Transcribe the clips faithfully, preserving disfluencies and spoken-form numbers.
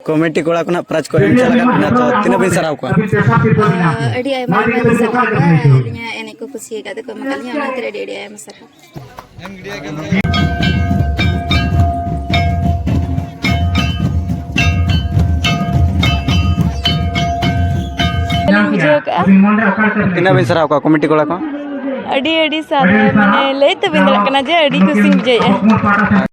Committee ᱠᱚᱲᱟ ᱠᱚ ᱱᱟᱜ ᱯᱨᱟᱭᱤᱡᱽ ᱠᱚ ᱮᱢ ᱪᱟᱞ ᱟᱠᱟᱫ ᱵᱮᱱᱟ, ᱛᱚ ᱛᱤᱱᱟᱹᱜ ᱵᱤᱱ ᱥᱟᱨᱦᱟᱣ ᱠᱚᱣᱟ? ᱟᱹᱰᱤ ᱟᱭᱢᱟ ᱟᱭᱢᱟ ᱞᱤᱧ ᱥᱟᱨᱦᱟᱣ ᱠᱚᱣᱟ᱾ ᱟᱹᱞᱤᱧᱟᱜ ᱮᱱᱮᱡ ᱠᱚ ᱠᱩᱥᱤᱭᱟᱠᱟᱫ ᱛᱮᱠᱚ ᱮᱢ ᱟᱠᱟᱫ ᱞᱤᱧᱟ, ᱚᱱᱟ ᱠᱷᱟᱹᱛᱤᱨ ᱟᱹᱰᱤ ᱟᱹᱰᱤ ᱟᱭᱢᱟ ᱥᱟᱨᱦᱟᱣ᱾ ᱞᱤᱧ ᱵᱩᱡᱷᱟᱹᱣ ᱠᱟᱜᱼᱟ᱾ ᱛᱤᱱᱟᱹᱜ ᱵᱤᱱ ᱥᱟᱨᱦᱟᱣ ᱠᱚᱣᱟ ᱠᱚᱢᱤᱴᱤ ᱠᱚᱲᱟ ᱠᱚ? ᱟᱹᱰᱤ ᱟᱹᱰᱤ ᱥᱟᱨᱦᱟᱣ, ᱢᱟᱱᱮ ᱞᱟᱹᱭ ᱛᱮ ᱵᱟᱹᱧ ᱫᱟᱲᱮᱭᱟᱜ ᱠᱟᱱᱟ ᱡᱮ ᱟᱹᱰᱤ ᱠᱩᱥᱤᱧ ᱵᱩᱡᱷᱟᱹᱣᱮᱫᱼᱟ᱾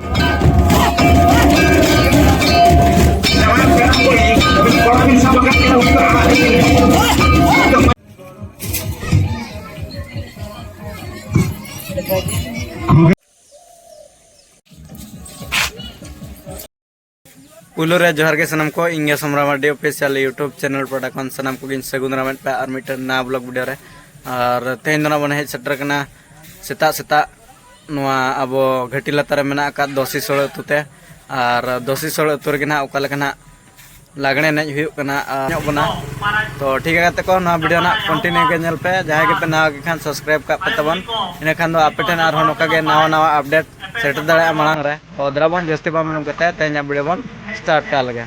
ᱯᱩᱭᱞᱩ ᱨᱮ ᱡᱚᱦᱟᱨ ᱜᱮ ᱥᱟᱱᱟᱢ ᱠᱚ, ᱤᱧ ᱜᱮ ᱥᱚᱢᱨᱟ ᱢᱟᱨᱰᱤ ᱚᱯᱷᱤᱥᱤᱭᱟᱞ YouTube ᱪᱮᱱᱮᱞ ᱯᱟᱦᱴᱟ ᱠᱷᱚᱱ ᱥᱟᱱᱟᱢ ᱠᱚᱜᱮᱧ ᱥᱟᱹᱜᱩᱱ ᱫᱟᱨᱟᱢᱮᱫ ᱯᱮᱭᱟ ᱟᱨ ᱢᱤᱫᱴᱮᱱ ᱱᱟᱣᱟ ᱵᱞᱚᱜ ᱵᱷᱤᱰᱤᱭᱳ ᱨᱮ᱾ ᱟᱨ ᱛᱮᱦᱮᱧ ᱫᱚ ᱱᱟᱜ ᱵᱚᱱ ᱦᱮᱡ ᱥᱮᱴᱮᱨ ᱠᱟᱱᱟ ᱥᱮᱛᱟᱜ ᱥᱮᱛᱟᱜ ᱱᱚᱣᱟ ᱟᱵᱚ ᱜᱷᱟᱹᱴᱤ ᱞᱟᱛᱟᱨ ᱨᱮ ᱢᱮᱱᱟᱜ ᱟᱠᱟᱫ ᱫᱚᱥᱤ ᱥᱳᱲ ᱟᱹᱛᱩ ᱛᱮ᱾ ᱟᱨ ᱫᱚᱥᱤ ᱥᱳᱲ ᱟᱹᱛᱩ ᱨᱮᱜᱮ ᱱᱟᱜ ᱚᱠᱟ ᱞᱮᱠᱟ ᱱᱟᱜ ᱞᱟᱜᱽᱬᱮ ᱮᱱᱮᱡ ᱦᱩᱭᱩᱜ ᱠᱟᱱᱟ, ᱟᱨ ᱧᱚᱜ ᱵᱚᱱᱟ᱾ ᱛᱚ ᱴᱷᱤᱠ ᱜᱮᱭᱟ ᱜᱟᱛᱮ ᱠᱚ, ᱱᱚᱣᱟ ᱵᱷᱤᱰᱤᱭᱳ ᱱᱟᱜ ᱠᱚᱱᱴᱤᱱᱤᱭᱩ ᱜᱮ ᱧᱮᱞ ᱯᱮ᱾ ᱡᱟᱦᱟᱸᱭ ᱜᱮᱯᱮ ᱱᱟᱣᱟ ᱜᱮ ᱠᱷᱟᱱ ᱥᱟᱵᱥᱠᱨᱟᱭᱤᱵ ᱠᱟᱜ ᱯᱮ ᱛᱟᱵᱚᱱ, ᱤᱱᱟᱹᱠᱷᱟᱱ ᱫᱚ ᱟᱯᱮ ᱴᱷᱮᱱ ᱟᱨᱦᱚᱸ ᱱᱚᱝᱠᱟ ᱜᱮ ᱱᱟᱣᱟ ᱱᱟᱣᱟ ᱟᱯᱰᱮᱴ ᱥᱮᱴᱮᱨ ᱫᱟᱲᱮᱭᱟᱜᱼᱟ ᱢᱟᱲᱟᱝ ᱨᱮ᱾ ᱛᱚ ᱫᱮᱞᱟ ᱵᱚᱱ ᱡᱟᱹᱥᱛᱤ ᱵᱟᱝ ᱢᱮᱱ ᱠᱟᱛᱮ ᱛᱮᱦᱮᱧᱟᱜ ᱵᱷᱤᱰᱤᱭᱳ ᱵᱚᱱ ᱥᱴᱟᱨᱴ ᱠᱟᱜ ᱞᱮᱜᱮ᱾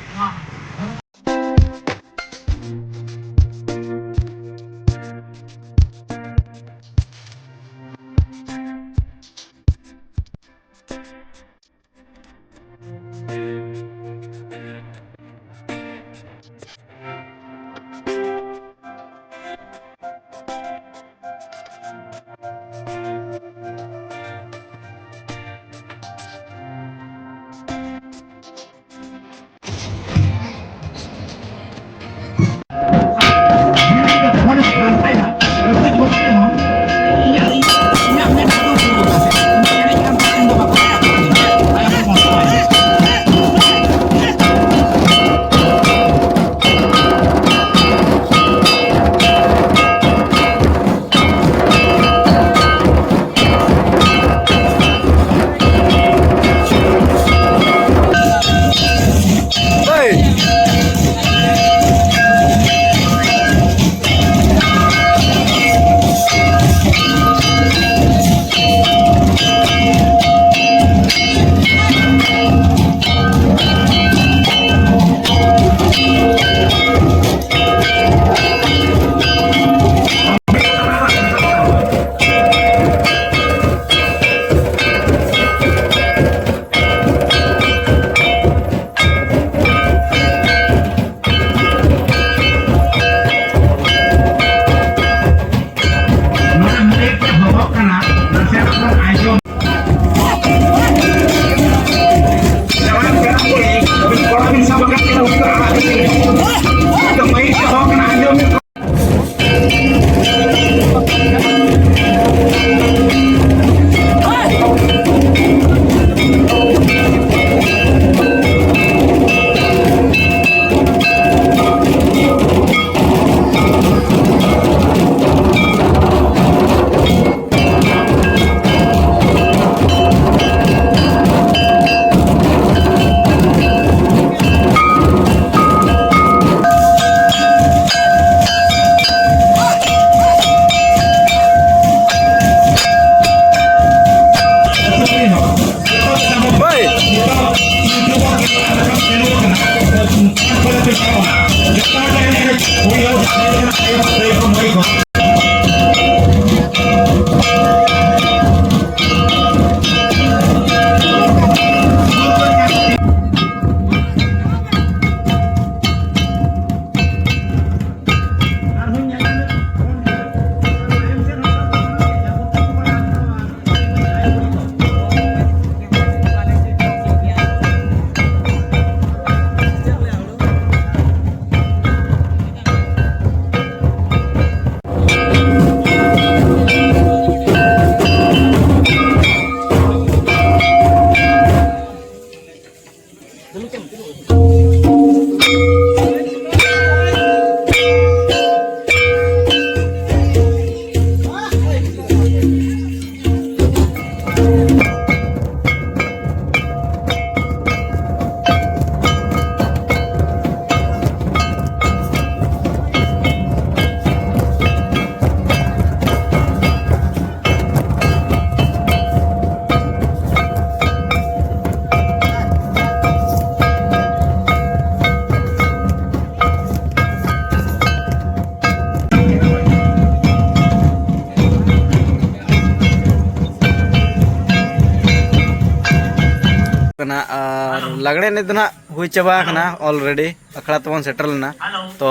ᱠᱟᱱᱟ᱾ ᱟᱨ ᱞᱟᱜᱽᱲᱮ ᱮᱱᱮᱡ ᱫᱚ ᱱᱟᱦᱟᱜ ᱦᱩᱭ ᱪᱟᱵᱟ ᱟᱠᱟᱱᱟ, already ᱟᱠᱷᱲᱟ ᱛᱮᱵᱚᱱ ᱥᱮᱴᱮᱨ ᱞᱮᱱᱟ᱾ ᱛᱚ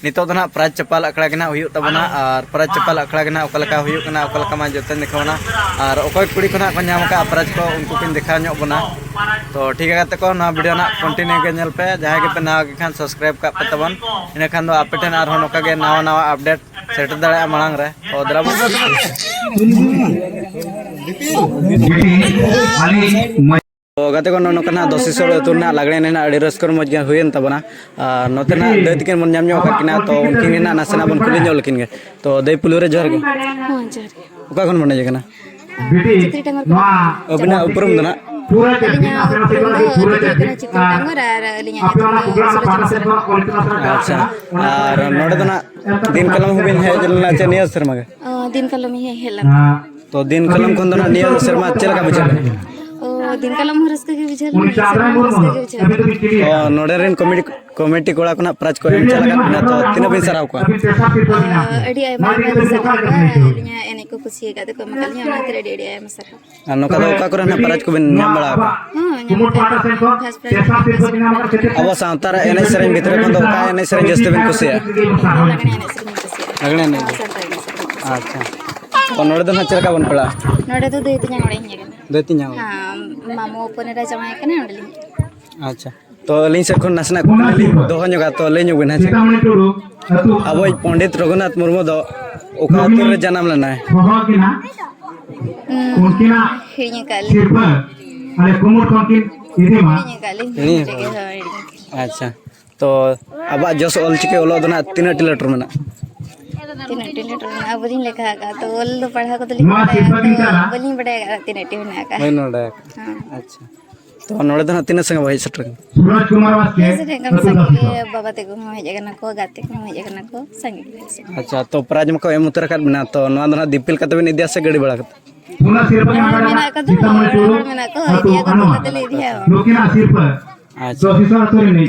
ᱱᱤᱛᱚᱜ ᱫᱚ ᱱᱟᱦᱟᱜ ᱯᱨᱟᱭᱤᱡᱽ ᱪᱟᱯᱟᱞ ᱟᱠᱷᱲᱟ ᱜᱮ ᱱᱟᱦᱟᱜ ᱦᱩᱭᱩᱜ ᱛᱟᱵᱚᱱᱟ᱾ ᱟᱨ ᱯᱨᱟᱭᱤᱡᱽ ᱪᱟᱯᱟᱞ ᱟᱠᱷᱲᱟ ᱜᱮ ᱱᱟᱦᱟᱜ ᱚᱠᱟ ᱞᱮᱠᱟ ᱦᱩᱭᱩᱜ ᱠᱟᱱᱟ, ᱚᱠᱟ ᱞᱮᱠᱟ ᱢᱟ ᱡᱚᱛᱚᱧ ᱫᱮᱠᱷᱟᱣ ᱵᱚᱱᱟ᱾ ᱟᱨ ᱚᱠᱚᱭ ᱠᱩᱲᱤ ᱠᱚ ᱱᱟᱦᱟᱜ ᱠᱚ ᱧᱟᱢ ᱟᱠᱟᱫᱼᱟ ᱯᱨᱟᱭᱤᱡᱽ ᱠᱚ, ᱩᱱᱠᱩ ᱠᱚᱧ ᱫᱮᱠᱷᱟᱣ ᱧᱚᱜ ᱵᱚᱱᱟ᱾ ᱛᱚ ᱴᱷᱤᱠ ᱜᱮᱭᱟ ᱜᱟᱛᱮ ᱠᱚ, ᱱᱚᱣᱟ ᱵᱷᱤᱰᱤᱭᱳ ᱱᱟᱦᱟᱜ continue ᱜᱮ ᱧᱮᱞ ᱯᱮ᱾ ᱡᱟᱦᱟᱸᱭ ᱜᱮᱯᱮ ᱱᱟᱣᱟ ᱜᱮ ᱠᱷᱟᱱ subscribe ᱠᱟᱜ ᱯᱮ ᱛᱟᱵᱚᱱ, ᱤᱱᱟᱹᱠᱷᱟᱱ ᱫᱚ ᱟᱯᱮ ᱴᱷᱮᱱ ᱟᱨᱦᱚᱸ ᱱᱚᱝᱠᱟ ᱜᱮ ᱱᱟᱣᱟ ᱱᱟᱣᱟ update ᱥᱮᱴᱮᱨ ᱫᱟᱲᱮᱭᱟᱜᱼᱟ ᱢᱟᱲᱟᱝ ᱨᱮ᱾ ᱛᱚ ᱫᱮᱞᱟ ᱵᱚᱱ᱾ ᱛᱚ ᱜᱟᱛᱮ ᱠᱚ, ᱱᱚᱜᱼᱚ ᱱᱚᱝᱠᱟ ᱱᱟᱜ ᱫᱚᱥᱤᱥᱚᱲ ᱟᱹᱛᱩ ᱨᱮᱱᱟᱜ ᱞᱟᱜᱽᱲᱮ ᱮᱱᱮᱡ ᱨᱮᱱᱟᱜ ᱟᱹᱰᱤ ᱨᱟᱹᱥᱠᱟᱹ ᱨᱚᱢᱚᱡᱽ ᱜᱮ ᱦᱩᱭᱮᱱ ᱛᱟᱵᱚᱱᱟ᱾ ᱟᱨ ᱱᱚᱛᱮ ᱱᱟᱜ ᱫᱟᱹᱭ ᱛᱟᱹᱠᱤᱱ ᱵᱚᱱ ᱧᱟᱢ ᱧᱚᱜ ᱟᱠᱟᱫ ᱠᱤᱱᱟ, ᱛᱚ ᱩᱱᱠᱤᱱ ᱜᱮ ᱱᱟᱜ ᱱᱟᱥᱮᱱᱟᱜ ᱵᱚᱱ ᱠᱩᱞᱤ ᱧᱚᱜ ᱞᱮᱠᱤᱱ ᱜᱮ᱾ ᱛᱚ ᱫᱟᱹᱭ, ᱯᱩᱭᱞᱩ ᱨᱮ ᱡᱚᱦᱟᱨ ᱜᱮ᱾ ᱦᱚᱸ, ᱡᱚᱦᱟᱨ ᱜᱮ᱾ ᱚᱠᱟ ᱠᱷᱚᱱ ᱵᱚᱱ ᱦᱮᱡ ᱟᱠᱟᱱᱟ? ᱪᱤᱛᱨᱤ ᱰᱟᱝᱜᱚᱨ ᱠᱷᱚᱱ᱾ ᱟᱹᱵᱤᱱᱟᱜ ᱩᱯᱨᱩᱢ ᱫᱚ ᱱᱟᱜ? ᱟᱹᱞᱤᱧᱟᱜ ᱩᱯᱨᱩᱢ ᱫᱚ ᱪᱤᱛᱨᱤ ᱰᱟᱝᱜᱚᱨ ᱟᱨ ᱟᱹᱞᱤᱧᱟᱜ ᱧᱩᱛᱩᱢ ᱫᱚ ᱥᱩᱞᱳᱪᱚᱱᱟ ᱥᱚᱨᱮᱱ᱾ ᱟᱪᱪᱷᱟ, ᱟᱨ ᱱᱚᱰᱮ ᱫᱚ ᱱᱟᱜ ᱫᱤᱱ ᱠᱟᱞᱚᱢ ᱦᱚᱸᱵᱤᱱ ᱦᱮᱡ ᱞᱮᱱᱟ ᱪᱮ ᱱᱤᱭᱟᱹ ᱥᱮᱨᱢᱟ ᱜᱮ? ᱚ, ᱫᱤᱱ ᱠᱟᱞᱚᱢ ᱤᱧ ᱦᱮᱡ ᱞᱮᱱᱟ᱾ ᱛᱚ ᱫᱤᱱ ᱠᱟᱞᱚᱢ ᱠᱷᱚᱱ ᱫᱚ ᱱᱟᱜ ᱱᱤᱭᱟᱹ ᱥᱮᱨᱢᱟ ᱪᱮᱫ ᱞᱮᱠᱟ ᱵᱩᱡᱷᱟᱹᱜ ᱠᱟᱱᱟ? ᱚ, ᱫᱤᱱ ᱠᱟᱞᱚᱢ ᱦᱚᱸ ᱨᱟᱹᱥᱠᱟᱹ ᱜᱮ ᱵᱩᱡᱷᱟᱹᱣ ᱞᱮᱱᱟ, ᱱᱤᱭᱟᱹ ᱥᱮᱨᱢᱟ ᱦᱚᱸ ᱨᱟᱹᱥᱠᱟᱹ ᱜᱮ ᱵᱩᱡᱷᱟᱹᱣ ᱞᱮᱱᱟ᱾ ᱛᱚ ᱱᱚᱰᱮ ᱨᱮᱱ ᱠᱚᱢᱤᱴᱤ, ᱠᱚᱢᱤᱴᱤ ᱠᱚᱲᱟ ᱠᱚ ᱱᱟᱜ ᱯᱨᱟᱭᱤᱡᱽ ᱠᱚ ᱮᱢ ᱪᱟᱞ ᱟᱠᱟᱫ ᱵᱤᱱᱟ, ᱛᱚ ᱛᱤᱱᱟᱹᱜ ᱵᱤᱱ ᱥᱟᱨᱦᱟᱣ ᱠᱚᱣᱟ? ᱚ, ᱟᱹᱰᱤ ᱟᱭᱢᱟ ᱟᱭᱢᱟ ᱞᱤᱧ ᱥᱟᱨᱦᱟᱣ ᱠᱚᱣᱟ, ᱟᱹᱞᱤᱧᱟᱜ ᱮᱱᱮᱡ ᱠᱚ ᱠᱩᱥᱤ ᱟᱠᱟᱫ ᱛᱮᱠᱚ ᱮᱢ ᱟᱠᱟᱫ ᱞᱤᱧᱟ, ᱚᱱᱟ ᱠᱷᱟᱹᱛᱤᱨ ᱟᱹᱰᱤ ᱟᱹᱰᱤ ᱟᱭᱢᱟ ᱥᱟᱨᱦᱟᱣ᱾ ᱟᱨ ᱱᱚᱝᱠᱟ ᱫᱚ ᱚᱠᱟ ᱠᱚᱨᱮ ᱱᱟᱜ ᱯᱨᱟᱭᱤᱡᱽ ᱠᱚᱵᱤᱱ ᱧᱟᱢ ᱵᱟᱲᱟ ᱟᱠᱟᱫᱟ? ᱦᱚᱸ, ᱧᱟᱢ ᱟᱠᱟᱫ ᱜᱮᱭᱟ, first prize ᱧᱟᱢ ᱟᱠᱟᱫ ᱜᱮᱭᱟ᱾ ᱟᱵᱚ ᱥᱟᱶᱛᱟ ᱨᱮ ᱮᱱᱮᱡ ᱥᱮᱨᱮᱧ ᱵᱷᱤᱛᱨᱤ ᱠᱷᱚᱱ ᱫᱚ ᱚᱠᱟ ᱮᱱᱮᱡ ᱥᱮᱨᱮᱧ ᱡᱟᱹᱥᱛᱤ ᱵᱤᱱ ᱠᱩᱥᱤᱭᱟᱜᱼᱟ? ᱞᱟᱜᱽᱬᱮ ᱮᱱᱮᱡ ᱥᱮᱨᱮᱧ ᱤᱧ ᱠᱩᱥᱤᱭᱟᱜᱼᱟ᱾ ᱞᱟᱜᱽᱬᱮ ᱮᱱᱮᱡ᱾ ᱦᱚᱸ, ᱥᱟᱱᱛᱟᱲ ᱮᱱᱮᱡ ᱥᱮᱨᱮᱧ ᱤᱧ ᱠᱩᱥᱤᱭᱟᱜᱼᱟ᱾ ᱟᱪᱪᱷᱟ, ᱛᱚ ᱱᱚᱰᱮ ᱫᱚ ᱱᱟᱜ ᱪᱮᱫ ᱞᱮᱠᱟ ᱵᱚᱱ ᱯᱟᱲᱟᱜᱼᱟ? ᱱᱚᱰᱮ ᱫᱚ ᱫᱟᱹᱭ ᱛᱤᱧᱟᱝ ᱚᱲᱟᱜ᱾ ᱦᱮᱸ, ᱢᱟᱢᱚ ᱦᱚᱯᱚᱱ ᱮᱨᱟ ᱡᱟᱶᱟᱭ ᱠᱟᱱᱟ, ᱚᱸᱰᱮ ᱞᱤᱧ᱾ ᱟᱪᱪᱷᱟ, ᱛᱚ ᱟᱹᱞᱤᱧ ᱥᱮᱫ ᱠᱷᱚᱱ ᱱᱟᱥᱮᱱᱟᱜ ᱠᱩᱠᱞᱤ ᱞᱤᱧ ᱫᱚᱦᱚ ᱧᱚᱜᱟ, ᱛᱚ ᱞᱟᱹᱭ ᱧᱚᱜ ᱵᱤᱱ ᱦᱮᱸ ᱥᱮ᱾ ᱟᱵᱚᱭᱤᱡ ᱯᱚᱱᱰᱤᱛ ᱨᱚᱜᱷᱩᱱᱟᱛᱷ ᱢᱩᱨᱢᱩ ᱫᱚ ᱚᱠᱟ ᱟᱹᱛᱩ ᱨᱮ ᱡᱟᱱᱟᱢ ᱞᱮᱱᱟᱭ? ᱦᱩᱸ, ᱦᱤᱲᱤᱧ ᱟᱠᱟᱫ ᱞᱤᱧ᱾ ᱦᱤᱲᱤᱧ ᱟᱠᱟᱫ ᱞᱤᱧ᱾ ᱦᱤᱲᱤᱧ᱾ ᱟᱪᱪᱷᱟ, ᱛᱚ ᱟᱵᱚᱣᱟᱜ ᱡᱚᱥ ᱚᱞᱪᱤᱠᱤ ᱚᱞᱚᱜ ᱫᱚ ᱱᱟᱜ ᱛᱤᱱᱟᱹᱜ ᱴᱤ letter ᱢᱮᱱᱟᱜᱼᱟ? ᱛᱤᱱᱟᱹᱜ ᱴᱤ letter ᱢᱮᱱᱟᱜᱼᱟ? ᱵᱟᱹᱞᱤᱧ ᱞᱮᱠᱷᱟ ᱟᱠᱟᱫᱼᱟ, ᱛᱚ ᱚᱞ ᱫᱚ ᱯᱟᱲᱦᱟᱣ ᱠᱚᱫᱚ ᱞᱤᱧ ᱵᱟᱲᱟᱭᱟ, ᱛᱚ ᱵᱟᱹᱞᱤᱧ ᱵᱟᱲᱟᱭ ᱟᱠᱟᱫᱼᱟ ᱛᱤᱱᱟᱹᱜ ᱴᱤ ᱢᱮᱱᱟᱜ ᱟᱠᱟᱫᱼᱟ᱾ ᱵᱟᱹᱧ ᱵᱟᱲᱟᱭᱟ᱾ ᱦᱮᱸ᱾ ᱟᱪᱪᱷᱟ, ᱛᱚ ᱱᱚᱰᱮ ᱫᱚ ᱱᱟᱜ ᱛᱤᱱᱟᱹᱜ ᱥᱟᱸᱜᱮ ᱵᱚ ᱦᱮᱡ ᱥᱮᱴᱮᱨ ᱠᱟᱱᱟ? ᱦᱮᱡ ᱥᱮᱴᱮᱨ ᱠᱟᱱᱟ ᱥᱟᱸᱜᱮ ᱜᱮ, ᱵᱟᱵᱟ ᱛᱟᱠᱚ ᱦᱚᱸ ᱦᱮᱡ ᱟᱠᱟᱱᱟ ᱠᱚ, ᱜᱟᱛᱮ ᱠᱚᱦᱚᱸ ᱦᱮᱡ ᱟᱠᱟᱱᱟ ᱠᱚ, ᱥᱟᱸᱜᱮ ᱜᱮ ᱦᱮᱡ ᱥᱮᱴᱮᱨ᱾ ᱟᱪᱪᱷᱟ, ᱛᱚ prize ᱢᱟᱠᱚ ᱮᱢ ᱩᱛᱟᱹᱨ ᱟᱠᱟᱫ ᱵᱮᱱᱟ, ᱛᱚ ᱱᱚᱣᱟ ᱫᱚ ᱱᱟᱜ ᱫᱤᱯᱤᱞ ᱠᱟᱛᱮ ᱵᱮᱱ ᱤᱫᱤᱭᱟ ᱥᱮ ᱜᱟᱹᱰᱤ ᱵᱷᱟᱲᱟ ᱠᱟᱛᱮ? ᱦᱚᱲ ᱢᱮᱱᱟᱜ ᱠᱚᱫᱚ, ᱦᱚᱲ ᱢᱮᱱᱟᱜ ᱠᱚ, ᱤᱫᱤᱭᱟ ᱠᱚ, ᱠᱟᱛᱮ ᱞᱮ ᱤᱫᱤᱭᱟ᱾ ᱟᱪᱪᱷᱟ,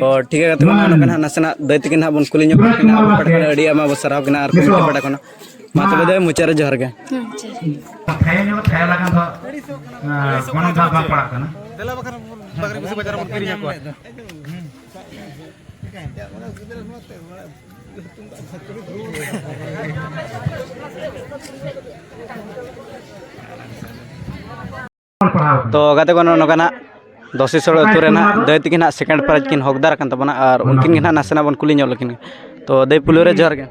ᱛᱚ ᱴᱷᱤᱠ ᱜᱮᱭᱟ ᱜᱟᱛᱮ ᱠᱚ, ᱱᱚᱜᱼᱚᱭ ᱱᱚᱝᱠᱟ ᱱᱟᱜ ᱱᱟᱥᱮᱱᱟᱜ ᱫᱟᱹᱭ ᱛᱟᱹᱠᱤᱱ ᱦᱟᱸᱜ ᱵᱚᱱ ᱠᱩᱞᱤ ᱧᱚᱜ ᱠᱤᱱᱟ, ᱟᱵᱚ ᱯᱟᱦᱴᱟ ᱠᱷᱚᱱ ᱟᱹᱰᱤ ᱟᱭᱢᱟ ᱵᱚ ᱥᱟᱨᱦᱟᱣ ᱠᱤᱱᱟ ᱟᱨ ᱠᱚᱢᱤᱴᱤ ᱯᱟᱦᱴᱟ ᱠᱷᱚᱱ᱾ ᱢᱟ ᱛᱚᱵᱮ ᱫᱟᱹᱭ, ᱢᱩᱪᱟᱹᱫ ᱨᱮ ᱡᱚᱦᱟᱨ ᱜᱮ᱾ ᱦᱩᱸ, ᱡᱚᱦᱟᱨ᱾ ᱛᱷᱟᱭᱟ ᱧᱚᱜ, ᱛᱷᱟᱭᱟ ᱞᱮᱠᱷᱟᱱ ᱫᱚ, ᱟᱸ, ᱜᱚᱱᱚᱝ ᱫᱚ ᱵᱟᱝ ᱯᱟᱲᱟᱜ ᱠᱟᱱᱟ᱾ ᱫᱮᱞᱟ ᱵᱟᱠᱷᱟᱱ ᱵᱟᱜᱽᱨᱤ ᱵᱤᱥᱤ ᱵᱟᱡᱟᱨ ᱵᱚᱱ ᱠᱤᱨᱤᱧ ᱟᱠᱚᱣᱟ᱾ ᱛᱚ ᱜᱟᱛᱮ ᱠᱚ, ᱱᱚᱜᱼᱚ ᱱᱚᱝᱠᱟ ᱱᱟᱜ ᱫᱚᱥᱤ ᱥᱚᱲ ᱟᱹᱛᱩ ᱨᱮ ᱱᱟᱜ ᱫᱟᱹᱭ ᱛᱟᱹᱠᱤᱱ ᱱᱟᱜ ᱥᱮᱠᱮᱱᱰ ᱯᱨᱟᱭᱤᱡᱽ ᱠᱤᱱ ᱦᱚᱠᱫᱟᱨ ᱟᱠᱟᱱ ᱛᱟᱵᱚᱱᱟ, ᱟᱨ ᱩᱱᱠᱤᱱ ᱜᱮ ᱱᱟᱜ ᱱᱟᱥᱮᱱᱟᱜ ᱵᱚᱱ ᱠᱩᱞᱤ ᱧᱚᱜ ᱞᱮᱠᱤᱱ ᱜᱮ᱾ ᱛᱚ ᱫᱟᱹᱭ, ᱯᱩᱭᱞᱩ ᱨᱮ ᱡᱚᱦᱟᱨ ᱜᱮ᱾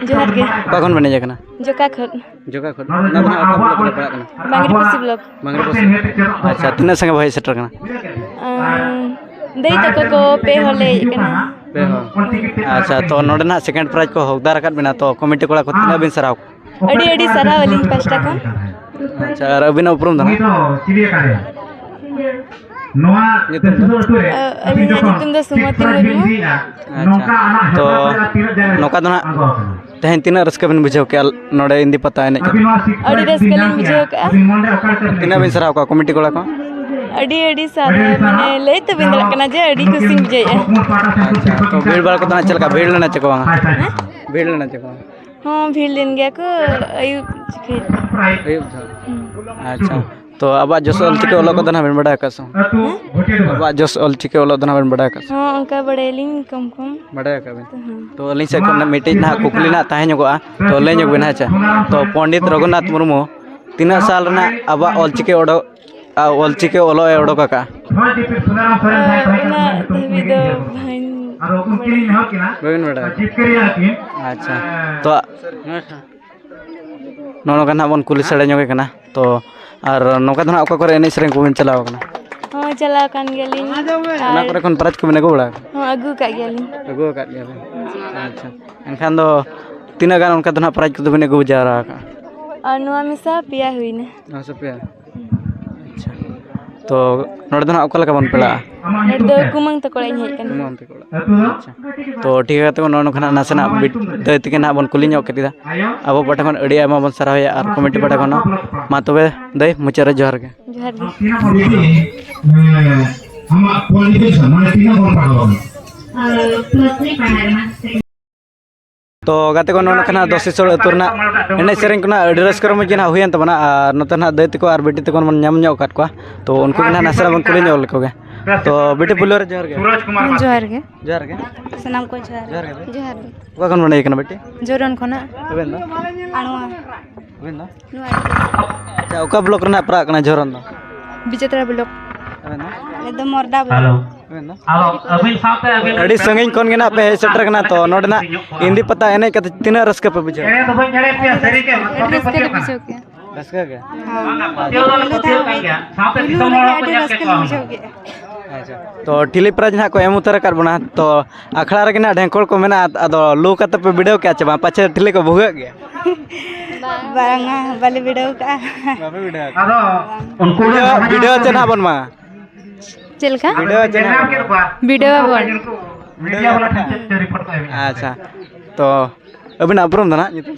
ᱡᱚᱦᱟᱨ ᱜᱮ᱾ ᱚᱠᱟ ᱠᱷᱚᱱ ᱵᱮᱱ ᱦᱮᱡ ᱟᱠᱟᱱᱟ? ᱡᱚᱠᱟ ᱠᱷᱚᱱ᱾ ᱡᱚᱠᱟ ᱠᱷᱚᱱ᱾ ᱚᱱᱟ ᱫᱚ ᱱᱟᱜ ᱚᱠᱟ ᱵᱞᱚᱠ ᱨᱮ ᱯᱟᱲᱟᱜ ᱠᱟᱱᱟ? ᱵᱟᱝᱨᱤᱯᱚᱥᱤ ᱵᱞᱚᱠ᱾ ᱵᱟᱝᱨᱤᱯᱚᱥᱤ᱾ ᱟᱪᱪᱷᱟ, ᱛᱤᱱᱟᱹᱜ ᱥᱟᱸᱜᱮ ᱵᱚᱱ ᱦᱮᱡ ᱥᱮᱴᱮᱨ ᱟᱠᱟᱱᱟ? ᱟᱸ, ᱫᱟᱹᱭ ᱛᱟᱠᱚ ᱠᱚ ᱯᱮ ᱦᱚᱲ ᱞᱮ ᱦᱮᱡ ᱟᱠᱟᱱᱟ᱾ ᱯᱮ ᱦᱚᱲ᱾ ᱟᱪᱪᱷᱟ, ᱛᱚ ᱱᱚᱰᱮ ᱱᱟᱜ ᱥᱮᱠᱮᱱᱰ ᱯᱨᱟᱭᱤᱡᱽ ᱠᱚ ᱦᱚᱠᱫᱟᱨ ᱟᱠᱟᱫ ᱵᱮᱱᱟ, ᱛᱚ ᱠᱚᱢᱤᱴᱤ ᱠᱚᱲᱟ ᱠᱚ ᱛᱤᱱᱟᱹᱜ ᱵᱤᱱ ᱥᱟᱨᱦᱟᱣ? ᱟᱹᱰᱤ ᱟᱹᱰᱤ ᱥᱟᱨᱦᱟᱣ ᱟᱹᱞᱤᱧ ᱯᱟᱦᱴᱟ ᱠᱷᱚᱱ᱾ ᱟᱪᱪᱷᱟ, ᱟᱨ ᱟᱹᱵᱤᱱᱟᱜ ᱩᱯᱨᱩᱢ ᱫᱚ ᱱᱟᱜ? ᱧᱩᱛᱩᱢ ᱫᱚ? ᱟᱹ, ᱟᱹᱞᱤᱧᱟᱜ ᱧᱩᱛᱩᱢ ᱫᱚ ᱥᱩᱢᱚᱛᱤ ᱢᱩᱨᱢᱩ᱾ ᱟᱪᱪᱷᱟ, ᱛᱚ ᱱᱚᱝᱠᱟ ᱫᱚ ᱱᱟᱜ ᱛᱮᱦᱮᱧ ᱛᱤᱱᱟᱹᱜ ᱨᱟᱹᱥᱠᱟᱹ ᱵᱤᱱ ᱵᱩᱡᱷᱟᱹᱣ ᱠᱮᱜᱼᱟ ᱱᱚᱰᱮ ᱤᱱᱫᱤ ᱯᱟᱛᱟ ᱮᱱᱮᱡ ᱠᱟᱛᱮ? ᱟᱹᱰᱤ ᱨᱟᱹᱥᱠᱟᱹ ᱞᱤᱧ ᱵᱩᱡᱷᱟᱹᱣ ᱠᱟᱜᱼᱟ᱾ ᱛᱤᱱᱟᱹᱜ ᱵᱤᱱ ᱥᱟᱨᱦᱟᱣ ᱠᱚᱣᱟ ᱠᱚᱢᱤᱴᱤ ᱠᱚᱲᱟ ᱠᱚ? ᱟᱹᱰᱤ ᱟᱹᱰᱤ ᱥᱟᱨᱦᱟᱣ, ᱢᱟᱱᱮ ᱞᱟᱹᱭ ᱛᱮ ᱵᱟᱹᱧ ᱫᱟᱲᱮᱭᱟᱜ ᱠᱟᱱᱟ ᱡᱮ ᱟᱹᱰᱤ ᱠᱩᱥᱤᱧ ᱵᱩᱡᱷᱟᱹᱣᱮᱫᱼᱟ᱾ ᱟᱪᱪᱷᱟ, ᱛᱚ ᱵᱷᱤᱲ ᱵᱷᱟᱲ ᱠᱚᱫᱚ ᱱᱟᱜ ᱪᱮᱫ ᱞᱮᱠᱟ? ᱵᱷᱤᱲ ᱞᱮᱱᱟ ᱪᱮ ᱠᱚ ᱵᱟᱝᱟ? ᱦᱮᱸ? ᱵᱷᱤᱲ ᱞᱮᱱᱟ ᱪᱮ ᱠᱚ? ᱦᱚᱸ, ᱵᱷᱤᱲ ᱞᱮᱱ ᱜᱮᱭᱟ ᱠᱚ ᱟᱹᱭᱩᱵ ᱡᱚᱠᱷᱮᱡ᱾ ᱟᱹᱭᱩᱵ ᱫᱚ? ᱦᱩᱸ᱾ ᱟᱪᱪᱷᱟ, ᱛᱚ ᱟᱵᱚᱣᱟᱜ ᱡᱚᱥ ᱚᱞᱪᱤᱠᱤ ᱚᱞᱚᱜ ᱠᱚᱫᱚ ᱱᱟᱜ ᱵᱮᱱ ᱵᱟᱰᱟᱭ ᱟᱠᱟᱫ ᱥᱮ ᱵᱟᱝ? ᱦᱮᱸ? ᱟᱵᱚᱣᱟᱜ ᱡᱚᱥ ᱚᱞᱪᱤᱠᱤ ᱚᱞᱚᱜ ᱫᱚ ᱱᱟᱜ ᱵᱮᱱ ᱵᱟᱰᱟᱭ ᱟᱠᱟᱫ ᱥᱮ ᱵᱟᱝ? ᱦᱚᱸ, ᱚᱱᱠᱟ ᱵᱟᱰᱟᱭᱟᱞᱤᱧ ᱠᱚᱢ ᱠᱚᱢ᱾ ᱵᱟᱰᱟᱭ ᱟᱠᱟᱫ ᱵᱮᱱ? ᱦᱚᱸ᱾ ᱛᱚ ᱟᱹᱞᱤᱧ ᱥᱮᱫ ᱠᱷᱚᱱ ᱢᱤᱫᱴᱤᱡ ᱱᱟᱦᱟᱜ ᱠᱩᱠᱞᱤ ᱱᱟᱦᱟᱜ ᱛᱟᱦᱮᱸ ᱧᱚᱜᱚᱜᱼᱟ, ᱛᱚ ᱞᱟᱹᱭ ᱧᱚᱜ ᱵᱮᱱ, ᱦᱮᱸ ᱪᱮ? ᱛᱚ ᱯᱚᱱᱰᱤᱛ ᱨᱚᱜᱷᱩᱱᱟᱛᱷ ᱢᱩᱨᱢᱩ ᱛᱤᱱᱟᱹᱜ ᱥᱟᱞ ᱨᱮᱱᱟᱜ ᱟᱵᱚᱣᱟᱜ ᱚᱞᱪᱤᱠᱤ ᱚᱰᱚᱠ, ᱟ, ᱚᱞᱪᱤᱠᱤ ᱚᱞᱚᱜ ᱮ ᱚᱰᱚᱠ ᱟᱠᱟᱫᱼᱟ? ᱟᱨ ᱚᱱᱟ ᱫᱷᱟᱹᱵᱤᱡ ᱫᱚ ᱵᱟᱹᱧ ᱵᱟᱵᱮᱱ ᱵᱟᱰᱟᱭᱟ? ᱟᱪᱪᱷᱟ, ᱛᱚ ᱱᱚᱜᱼᱚ ᱱᱚᱝᱠᱟ ᱱᱟᱦᱟᱜ ᱵᱚᱱ ᱠᱩᱞᱤ ᱥᱟᱰᱮ ᱧᱚᱜᱮ ᱠᱟᱱᱟ᱾ ᱛᱚ ᱟᱨ ᱱᱚᱝᱠᱟ ᱫᱚ ᱱᱟᱦᱟᱜ ᱚᱠᱟ ᱠᱚᱨᱮ ᱮᱱᱮᱡ ᱥᱮᱨᱮᱧ ᱠᱚᱵᱮᱱ ᱪᱟᱞᱟᱣ ᱠᱟᱱᱟ? ᱦᱚᱸ, ᱪᱟᱞᱟᱣ ᱟᱠᱟᱱ ᱜᱮᱭᱟᱞᱤᱧ᱾ ᱚᱱᱟ ᱟᱨ ᱠᱚᱨᱮ ᱠᱷᱚᱱ ᱯᱨᱟᱭᱤᱡᱽ ᱠᱚᱵᱮᱱ ᱟᱹᱜᱩ ᱵᱟᱲᱟ ᱟᱠᱟᱫᱟ? ᱦᱚᱸ, ᱟᱹᱜᱩ ᱟᱠᱟᱫ ᱜᱮᱭᱟᱞᱤᱧ᱾ ᱟᱹᱜᱩ ᱟᱠᱟᱫ ᱜᱮᱭᱟᱵᱮᱱ᱾ ᱟᱪᱪᱷᱟ, ᱮᱱᱠᱷᱟᱱ ᱫᱚ ᱛᱤᱱᱟᱹᱜ ᱜᱟᱱ ᱚᱱᱠᱟ ᱫᱚ ᱱᱟᱦᱟᱜ ᱯᱨᱟᱭᱤᱡᱽ ᱠᱚᱫᱚ ᱵᱮᱱ ᱟᱹᱜᱩ ᱡᱟᱣᱨᱟ ᱟᱠᱟᱫᱼᱟ? ᱟᱨ ᱱᱚᱣᱟ ᱢᱮᱥᱟ ᱯᱮᱭᱟ ᱦᱩᱭᱱᱟ᱾ ᱱᱚᱣᱟ ᱢᱮᱥᱟ ᱯᱮᱭᱟ? ᱟᱪᱪᱷᱟ, ᱛᱚ ᱱᱚᱰᱮ ᱫᱚ ᱱᱟᱦᱟᱜ ᱚᱠᱟ ᱞᱮᱠᱟ ᱵᱚᱱ ᱯᱮᱲᱟᱜᱼᱟ? ᱱᱚᱰᱮ ᱫᱚ ᱠᱩᱢᱟᱹᱝ ᱛᱟᱠᱚ ᱚᱲᱟᱜ ᱤᱧ ᱦᱮᱡ ᱟᱠᱟᱱᱟ᱾ ᱠᱩᱢᱟᱹᱝ ᱛᱟᱠᱚ ᱚᱲᱟᱜ᱾ ᱟᱪᱪᱷᱟ, ᱛᱚ ᱴᱷᱤᱠ ᱜᱮᱭᱟ, ᱛᱚ ᱱᱚᱜᱼᱚ ᱱᱚᱝᱠᱟ ᱱᱟᱦᱟᱜ ᱱᱟᱥᱮᱱᱟᱜ ᱵᱤᱴ-, ᱫᱟᱹᱭ ᱛᱟᱹᱠᱤᱱ ᱱᱟᱦᱟᱜ ᱵᱚᱱ ᱠᱩᱞᱤ ᱧᱚᱜ ᱠᱮᱫᱟ᱾ ᱟᱵᱚ ᱯᱟᱦᱴᱟ ᱠᱷᱚᱱ ᱟᱹᱰᱤ ᱟᱭᱢᱟ ᱵᱚᱱ ᱥᱟᱨᱦᱟᱣᱮᱭᱟ ᱟᱨ ᱠᱚᱢᱤᱴᱤ ᱯᱟᱦᱴᱟ ᱠᱷᱚᱱ ᱦᱚᱸ᱾ ᱢᱟ ᱛᱚᱵᱮ ᱫᱟᱹᱭ, ᱢᱩᱪᱟᱹᱫ ᱨᱮ ᱡᱚᱦᱟᱨ ᱜᱮ᱾ ᱡᱚᱦᱟᱨ ᱜᱮ᱾ ᱫᱤᱫᱤ, ᱮᱸ, ᱟᱢᱟᱜ qualification ᱢᱟᱱᱮ ᱛᱤᱱᱟᱹᱜ ᱵᱚᱱ ᱯᱟᱲᱦᱟᱣ ᱟᱢᱟ? ᱟᱨ plus three ᱯᱟᱲᱦᱟᱣ ᱠᱟᱱᱟ᱾ ᱛᱚ ᱜᱟᱛᱮ ᱠᱚ, ᱱᱚᱜᱼᱚ ᱱᱚᱝᱠᱟ ᱱᱟᱜ ᱫᱚᱥᱤ ᱥᱳᱲ ᱟᱹᱛᱩ ᱨᱮᱱᱟᱜ ᱮᱱᱮᱡ ᱥᱮᱨᱮᱧ ᱠᱚ ᱱᱟᱜ ᱟᱹᱰᱤ ᱨᱟᱹᱥᱠᱟᱹ ᱨᱚᱢᱚᱡᱽ ᱜᱮ ᱱᱟᱜ ᱦᱩᱭᱮᱱ ᱛᱟᱵᱚᱱᱟ᱾ ᱟᱨ ᱱᱚᱛᱮ ᱱᱟᱜ ᱫᱟᱹᱭ ᱛᱟᱠᱚ ᱟᱨ ᱵᱤᱴᱤ ᱛᱟᱠᱚ ᱵᱚᱱ ᱧᱟᱢ ᱧᱚᱜ ᱟᱠᱟᱫ ᱠᱚᱣᱟ᱾ ᱛᱚ ᱩᱱᱠᱩ ᱜᱮ ᱱᱟᱜ ᱱᱟᱥᱮᱱᱟᱜ ᱵᱚᱱ ᱠᱩᱞᱤ ᱧᱚᱜ ᱞᱮᱠᱚ ᱜᱮ᱾ ᱛᱚ ᱵᱤᱴᱤ, ᱯᱩᱭᱞᱩ ᱨᱮ ᱡᱚᱦᱟᱨ ᱜᱮ᱾ ᱡᱚᱦᱟᱨ ᱜᱮ᱾ ᱡᱚᱦᱟᱨ ᱜᱮ᱾ ᱥᱟᱱᱟᱢ ᱠᱚ ᱡᱚᱦᱟᱨ᱾ ᱡᱚᱦᱟᱨ ᱜᱮ᱾ ᱡᱚᱦᱟᱨ ᱜᱮ᱾ ᱚᱠᱟ ᱠᱷᱚᱱ ᱵᱮᱱ ᱦᱮᱡ ᱠᱟᱱᱟ ᱵᱤᱴᱤ? ᱡᱚᱨᱚᱱ ᱠᱷᱚᱱᱟᱜ᱾ ᱟᱵᱮᱱ ᱫᱚ? ᱟᱹᱬᱩᱣᱟ᱾ ᱟᱵᱮᱱ ᱫᱚ? ᱱᱚᱣᱟ ᱟᱪᱪᱷᱟ, ᱚᱠᱟ ᱵᱞᱚᱠ ᱨᱮᱱᱟᱜ ᱯᱟᱲᱟᱜ ᱠᱟᱱᱟ ᱡᱚᱨᱚᱱ ᱫᱚ? ᱵᱤᱪᱮᱛᱨᱟ ᱵᱞᱚᱠ᱾ ᱟᱵᱮᱱ ᱫᱚ? ᱟᱞᱮ ᱫᱚ ᱢᱚᱨᱫᱟ ᱵᱞᱚᱠ᱾ ᱟᱵᱮᱱ ᱫᱚ? ᱟᱹᱰᱤ ᱥᱟᱺᱜᱤᱧ ᱠᱷᱚᱱ ᱜᱮ ᱱᱟᱜ ᱯᱮ ᱦᱮᱡ ᱥᱮᱴᱮᱨ ᱠᱟᱱᱟ᱾ ᱛᱚ ᱱᱚᱰᱮ ᱱᱟᱜ ᱤᱱᱫᱤ ᱯᱟᱛᱟ ᱮᱱᱮᱡ ᱠᱟᱛᱮ ᱛᱤᱱᱟᱹᱜ ᱨᱟᱹᱥᱠᱟᱹ ᱯᱮ ᱵᱩᱡᱷᱟᱹᱣ? ᱟᱹᱰᱤ ᱨᱟᱹᱥᱠᱟᱹ ᱞᱮ ᱵᱩᱡᱷᱟᱹᱣ ᱠᱮᱜᱼᱟ᱾ ᱨᱟᱹᱥᱠᱟᱹ ᱜᱮ? ᱦᱮᱸ᱾ ᱯᱩᱭᱞᱩ ᱫᱷᱟᱣ ᱦᱮᱡ, ᱯᱩᱭᱞᱩ ᱨᱮᱜᱮ ᱟᱹᱰᱤ ᱨᱟᱹᱥᱠᱟᱹ ᱞᱮ ᱵᱩᱡᱷᱟᱹᱣ ᱠᱮᱜᱼᱟ᱾ ᱟᱪᱪᱷᱟ, ᱛᱚ ᱴᱷᱤᱞᱤ ᱯᱨᱟᱭᱤᱡᱽ ᱱᱟᱦᱟᱜ ᱠᱚ ᱮᱢ ᱩᱛᱟᱹᱨ ᱟᱠᱟᱫ ᱵᱚᱱᱟ, ᱛᱚ ᱟᱠᱷᱲᱟ ᱨᱮᱜᱮ ᱱᱟᱦᱟᱜ ᱰᱷᱮᱝᱠᱚᱲ ᱠᱚ ᱢᱮᱱᱟᱜᱼᱟ, ᱟᱫᱚ ᱞᱩ ᱠᱟᱛᱮ ᱯᱮ ᱵᱤᱰᱟᱹᱣ ᱠᱮᱜᱼᱟ ᱪᱮ ᱵᱟᱝ? ᱯᱟᱪᱷᱮ ᱴᱷᱤᱞᱤ ᱠᱚ ᱵᱷᱩᱜᱟᱹᱜ ᱜᱮᱭᱟ? ᱵᱟᱝᱟ, ᱵᱟᱞᱮ ᱵᱤᱰᱟᱹᱣ ᱠᱟᱜᱼᱟ᱾ ᱵᱟᱯᱮ ᱵᱤᱰᱟᱹᱣ ᱟᱠᱟᱫᱟ? ᱟᱫᱚ ᱩᱱᱠᱩ ᱜᱮ ᱵᱤᱰᱟᱹᱣ, ᱵᱤᱰᱟᱹᱣ ᱪᱮ ᱱᱟᱦᱟᱜ ᱵᱚᱱ ᱢᱟ? ᱪᱮᱫ ᱞᱮᱠᱟ? ᱵᱤᱰᱟᱹᱣ ᱪᱮ ᱱᱟᱦᱟᱜ ᱵᱚᱱ ᱢᱟ? ᱵᱤᱰᱟᱹᱣ ᱟᱵᱚᱱ᱾ ᱵᱤᱰᱟᱹᱣ ᱟᱵᱚᱱ᱾ ᱟᱪᱪᱷᱟ, ᱛᱚ ᱟᱹᱵᱤᱱᱟᱜ ᱩᱯᱨᱩᱢ ᱫᱚ ᱱᱟᱦᱟᱜ ᱧᱩᱛᱩᱢ?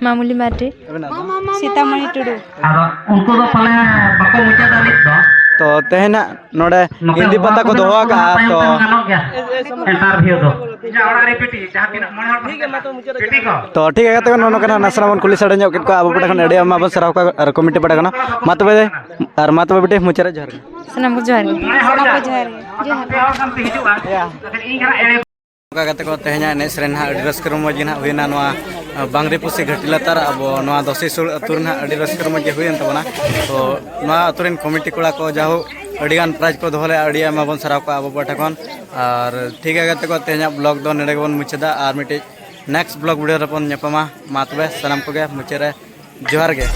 ᱢᱟᱢᱩᱞᱤ ᱢᱟᱨᱰᱤ᱾ ᱟᱵᱮᱱᱟᱜ ᱫᱚ? ᱥᱤᱛᱟᱢᱚᱬᱤ ᱴᱩᱰᱩ᱾ ᱟᱫᱚ ᱩᱱᱠᱩ ᱫᱚ ᱯᱟᱞᱮ ᱵᱟᱠᱚ ᱢᱩᱪᱟᱹᱫ ᱟᱹᱱᱤᱡ ᱫᱚ᱾ ᱛᱚ ᱛᱮᱦᱮᱧᱟᱜ ᱱᱚᱰᱮ ᱱᱚᱛᱮ ᱤᱱᱫᱤ ᱯᱟᱛᱟ ᱠᱚ ᱫᱚᱦᱚ ᱟᱠᱟᱫᱼᱟ, ᱛᱟᱭᱚᱢ ᱛᱚ ᱛᱮᱦᱚᱸ ᱜᱟᱱᱚᱜ ᱜᱮᱭᱟ᱾ ᱤᱱᱴᱟᱨᱵᱷᱤᱭᱩ ᱫᱚ᱾ ᱤᱧᱟᱹᱜ ᱚᱲᱟᱜ ᱨᱮ ᱵᱤᱴᱤ, ᱡᱟᱦᱟᱸ ᱛᱤᱱᱟᱹᱜ ᱢᱚᱬᱮ ᱦᱚᱲ ᱢᱮᱱᱟᱜ ᱠᱚᱣᱟ, ᱵᱤᱴᱤ ᱠᱚ᱾ ᱛᱚ ᱴᱷᱤᱠ ᱜᱮᱭᱟ ᱜᱟᱛᱮ ᱠᱚ, ᱱᱚᱜᱼᱚ ᱱᱚᱝᱠᱟ ᱱᱟᱜ ᱱᱟᱥᱮᱱᱟᱜ ᱵᱚᱱ ᱠᱩᱞᱤ ᱥᱟᱰᱮ ᱧᱚᱜ ᱠᱮᱫ ᱠᱚᱣᱟ ᱟᱵᱚ ᱯᱟᱦᱴᱟ ᱠᱷᱚᱱ᱾ ᱟᱹᱰᱤ ᱟᱭᱢᱟ ᱵᱚᱱ ᱥᱟᱨᱦᱟᱣ ᱠᱚᱣᱟ ᱟᱨ ᱠᱚᱢᱤᱴᱤ ᱯᱟᱦᱴᱟ ᱠᱷᱚᱱ᱾ ᱢᱟ ᱛᱚᱵᱮ, ᱟᱨ ᱢᱟ ᱛᱚᱵᱮ ᱵᱤᱴᱤ, ᱢᱩᱪᱟᱹᱫ ᱨᱮ ᱡᱚᱦᱟᱨ ᱜᱮ᱾ ᱥᱟᱱᱟᱢ ᱠᱚ ᱡᱚᱦᱟᱨ ᱜᱮ᱾ ᱥᱟᱱᱟᱢ ᱠᱚ ᱡᱚᱦᱟᱨ ᱜᱮ᱾ ᱡᱚᱦᱟᱨ ᱜᱮ᱾ ᱱᱚᱝᱠᱟ ᱠᱟᱛᱮ ᱠᱚ ᱛᱮᱦᱮᱧᱟᱜ ᱮᱱᱮᱡ ᱥᱮᱨᱮᱧ ᱱᱟᱦᱟᱜ ᱟᱹᱰᱤ ᱨᱟᱹᱥᱠᱟᱹ ᱨᱚᱢᱚᱡᱽ ᱜᱮ ᱱᱟᱦᱟᱜ ᱦᱩᱭᱱᱟ᱾ ᱱᱚᱣᱟ ᱵᱟᱝᱨᱤ ᱯᱩᱥᱤ ᱜᱷᱟᱹᱴᱤ ᱞᱟᱛᱟᱨ ᱟᱵᱚ ᱱᱚᱣᱟ ᱫᱚᱥᱤ ᱥᱩᱲ ᱟᱹᱛᱩ ᱨᱮ ᱱᱟᱦᱟᱜ ᱟᱹᱰᱤ ᱨᱟᱹᱥᱠᱟᱹ ᱨᱚᱢᱚᱡᱽ ᱜᱮ ᱦᱩᱭᱮᱱ ᱛᱟᱵᱚᱱᱟ᱾ ᱛᱚ ᱱᱚᱣᱟ ᱟᱹᱛᱩ ᱨᱮᱱ ᱠᱚᱢᱤᱴᱤ ᱠᱚᱲᱟ ᱠᱚ ᱡᱟᱭᱦᱳᱠ ᱟᱹᱰᱤ ᱜᱟᱱ ᱯᱨᱟᱭᱤᱡᱽ ᱠᱚ ᱫᱚᱦᱚ ᱞᱮᱫᱼᱟ, ᱟᱹᱰᱤ ᱟᱭᱢᱟ ᱵᱚᱱ ᱥᱟᱨᱦᱟᱣ ᱠᱚᱣᱟ ᱟᱵᱚ ᱯᱟᱦᱴᱟ ᱠᱷᱚᱱ᱾ ᱟᱨ ᱴᱷᱤᱠ ᱜᱮᱭᱟ ᱜᱟᱛᱮ ᱠᱚ, ᱛᱮᱦᱮᱧᱟᱜ ᱵᱞᱚᱜ ᱫᱚ ᱱᱚᱰᱮ ᱜᱮᱵᱚᱱ ᱢᱩᱪᱟᱹᱫᱟ᱾ ᱟᱨ ᱢᱤᱫᱴᱤᱡ ᱱᱮᱠᱥᱴ ᱵᱞᱚᱜ ᱵᱷᱤᱰᱤᱭᱳ ᱨᱮᱵᱚᱱ ᱧᱟᱯᱟᱢᱟ᱾ ᱢᱟ ᱛᱚᱵᱮ ᱥᱟᱱᱟᱢ ᱠᱚᱜᱮ ᱢᱩᱪᱟᱹᱫ ᱨᱮ ᱡᱚᱦᱟᱨ ᱜᱮ᱾